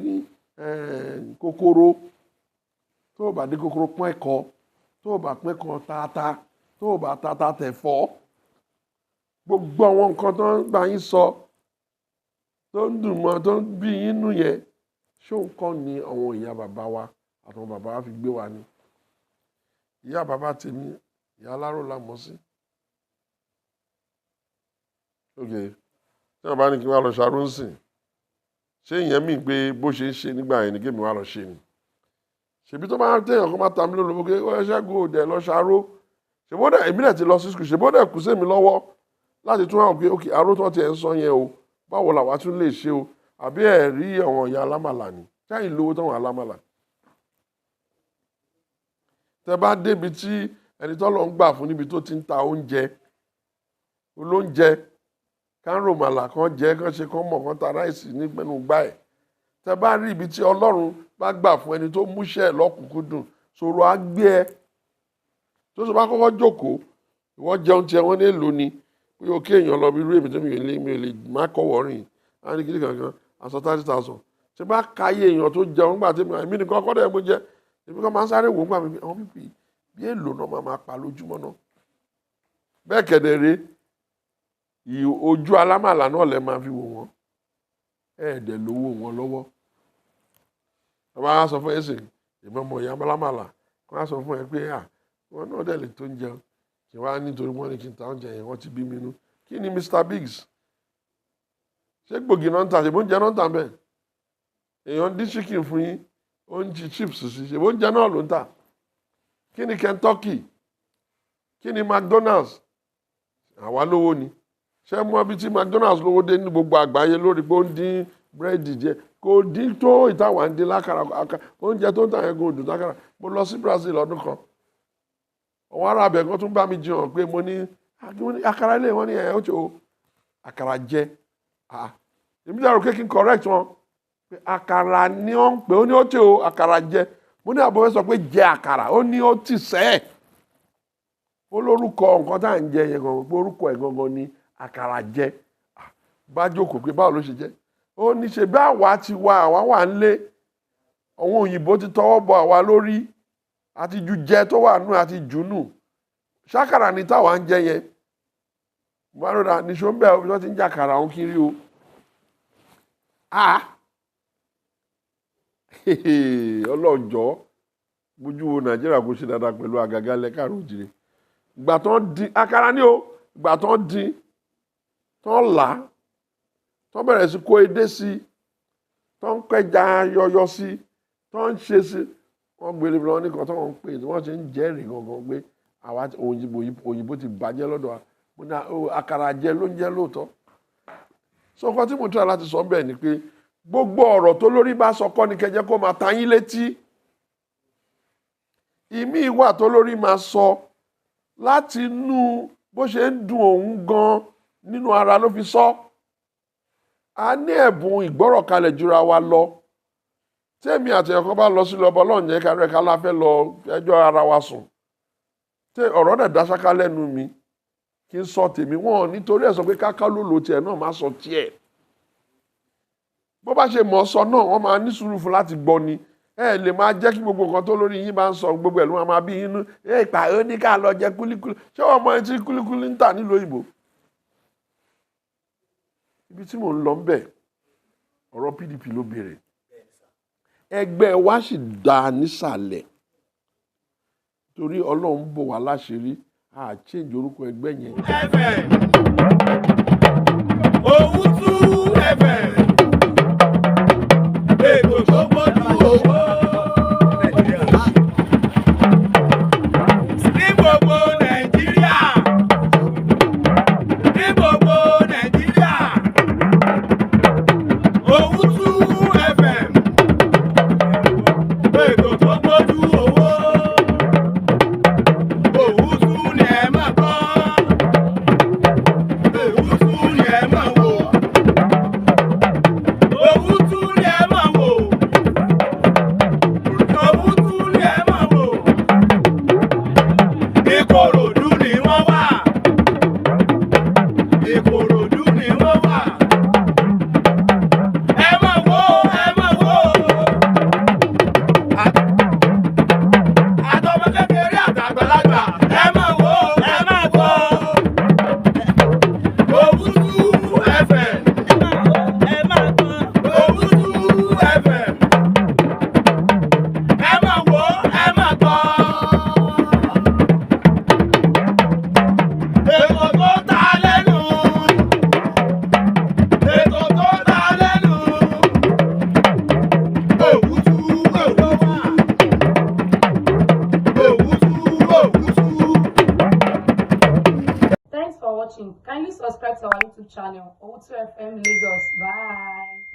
Dín kókóró, tó o bá dín kókóró, pọ́n ẹ̀kọ, tó o bá pọ́n ẹ̀kọ, tata, tó o bá tata, tẹ̀fọ́. Gbogbo àwọn nǹkan tó ń gbà yín sọ, tó ń dùn mọ́, tó ń bí yín nù yẹn, ṣé òun kọ́ ni àwọn ìyá bàbá wa àtàwọn bàbá wa fi gbé wa ni? Ìyá bàbá tèmi, ìyá aláró la mọ̀ sí. Ok, tí wọn bá ní kí wọn lọ ṣàrò ń sìn, ṣé ìyẹn mì pé bó ṣe ń ṣe nígbà yẹn ni kémi wá lọ ṣe ni? Ṣèbí tó máa ń téèyàn kó máa ta mí lólobó pé ó ṣẹ́gun òdẹ lọ ṣàrò, ṣèbó dẹ̀ èmi dẹ̀ ti lọ sí school, ṣèbó dẹ̀ kù sí mi lọ́wọ́ láti tún àwọn pé ok, aró tó ti ẹ̀ ń sọ yẹn o, báwo làwa tún lè ṣe o? Àbí ẹ̀ rí àwọn ìyá alámàlà ni sẹ́yìn lówó táwọn alámàlà tẹ bá débi tí ẹni tó lọ ń gbà fún níbi tó ti ń ta oúnjẹ olóúnjẹ kán rò màlà, kan jẹ, kán ṣe, kán mọ̀, kán ta rice nígbẹ́nu gbá ẹ̀. Tẹ bá rí ibi tí Ọlọ́run bá gbà fún ẹni tó múṣẹ́ ẹ̀ lọ́kùnkúndùn, sọ̀rọ̀ á gbé ẹ tó sọ bá kọ́kọ́ jókòó, ìwọ jẹun tiẹ̀, wọ́n ní èlò ni pé o kí èèyàn lọ bí irú èmi tó mi ò lè má kọ́wọ́ rìn á ní kíní kankan aṣọ 30,000. Ṣé bá káyé èèyàn tó jẹun nígbà tí èmi nìkan kọ́ dẹ̀ mo jẹ, èmi kan máa ń sáré wò ó gbà mí, àwọn pípì bí èlò náà máa pa lójúmọ́ náà. Bẹ́ẹ̀ kẹ̀dẹ̀ ojú alámàlà náà lẹ máa fi wò wọ́n, ẹ̀ẹ́dẹ̀ lówó wọn lọ́wọ́. Wọ́n bá sọ fún ẹ̀sìn ìmọ̀ ọmọ ìyá alámàlà, wọ́n á sọ fún ẹ pé à wọn náà dẹ̀ lè tó ń jẹun kí wọ́n á nítorí wọ́n ní kí n ta oúnjẹ yẹn, wọ́n ti bí mi nú. Kí ni Mr Biggs ṣé gbòógì náà ń ta? Ṣe bóúnjẹ náà ń tà bẹ́ẹ̀? Èèyàn dín chicken fún yín, ó ń jí chips sí, ṣe bóúnjẹ náà ló ń tà? Kí ni Kentucky? Kí ni McDonald's? Àwa lówó ni. Ṣé mọ bí tí McDonald's lówó dé ní gbogbo àgbáyé lórí pé ó ń dín búrẹ́dì jẹ? Kò dín tó ìtawà ń dín lákàrà. Oúnjẹ tó ń tà yẹn kò dùn lákàrà. Mo lọ sí Brazil lọ́dún kan, àwọn ará abẹ kan tún bá mi jiyàn pé mo ní àkàrà ilé wọn ní ẹ ó ti o àkàrà jẹ. Èmi dàrú pé kí n correct wọn pé àkàrà ni ó ń pè, ó ní ó ti o àkàrà jẹ. Mo ní àbọ̀wẹ́ sọ pé jẹ àkàrà, ó ní ó ti sẹ́ẹ̀, ó lórúkọ nǹkan tá à ń jẹ yẹn gangan, pé orúkọ ẹ̀ gangan ni àkàrà jẹ. Bá jókòó pé báwo ló ṣe jẹ́, ó ní ṣe bí àwa ti wá, àwa wà ń lé, àwọn òyìnbó ti tọwọ́ bọ àwa lórí àti ju jẹ tó wà nù àti jù nù, ṣàkàrà ni táwa ń jẹ yẹn. Gbàdúrà níṣó ń bẹ̀ wọ́n ti ń jàkàrà òun kiri o. Ah, ọlọ́jọ́ bójú wo Nàìjíríà kò ṣe dáadáa pẹ̀lú àgàgà lẹ́kàrọ̀ òjìrè. Ìgbà tó ń dín àkàrà ní o, ìgbà tó ń dín, tó ń là á, tó bẹ̀rẹ̀ sí kó edé sí, tó ń kẹja yọyọ sí, tó ń ṣe sí, wọ́n gbélé lọ nìkan tó ń pè, wọ́n ṣe ń jẹ́rìí gangan pé àwa òyìnbó ti bàjẹ́ lọ́dọ̀ wa. Mo ní àkàrà jẹ ló ń jẹ́ lóòótọ́. Sọ nǹkan tí mo try láti sọ bẹ́ẹ̀ ni pé gbogbo ọ̀rọ̀ tó lórí bá sọ kọ́ ni kẹjẹ́ kó máa ta yín létí. Ìmí wà tó lórí máa sọ láti inú bó ṣe ń dùn òun gan nínú ara ló fi sọ. A ní ẹ̀bùn ìgbọ́rọ̀kalẹ̀ jura wa lọ. Tèmi àti ẹ̀kọ́ bá lọ sílé ọba, Ọlọ́run yẹn kárẹ́ ká la fẹ́ lọ ẹjọ́ ara wa sùn, tí ọ̀rọ̀ dẹ̀ dá ṣáká lẹ́nu mi kí n sọ tèmi, wọn nítorí ẹ̀ sọ pé káká ló lo tiẹ̀ náà má sọ tiẹ̀. Bó bá ṣe mọ̀ ọ́ sọ náà, wọ́n máa ní sùúrù fún láti gbọ́ ni. Ẹ lè máa jẹ́ kí gbogbo nǹkan tó lórí yín bá ń sọ, gbogbo ẹ̀ ló máa bí inú ẹ ìpà ó ní ká lọ jẹ kúlíkúlí. Ṣé wọ́n mọ ẹni tí kúlíkúlí ń tà nílùú òyìnbó? Ibi tí mò ń lọ ń bẹ̀, ọ̀rọ̀ PDP ló béèrè. Ẹgbẹ́ wa sì dá nísàlẹ̀ torí Ọlọ́run bò wá láṣìírí, a change orúkọ ẹgbẹ́ yẹn. FM. Owutu FM. Ètò tó gbójú owó. Ní gbogbo Nàìjíríà. Ní gbogbo Nàìjíríà. Owutu FM. Ètò tó gbójú owó. Owutu ni ẹ máa gbọ́. Owutu ni ẹ máa wò. subscribe to our YouTube channel, Owutu FM Lagos. Bye.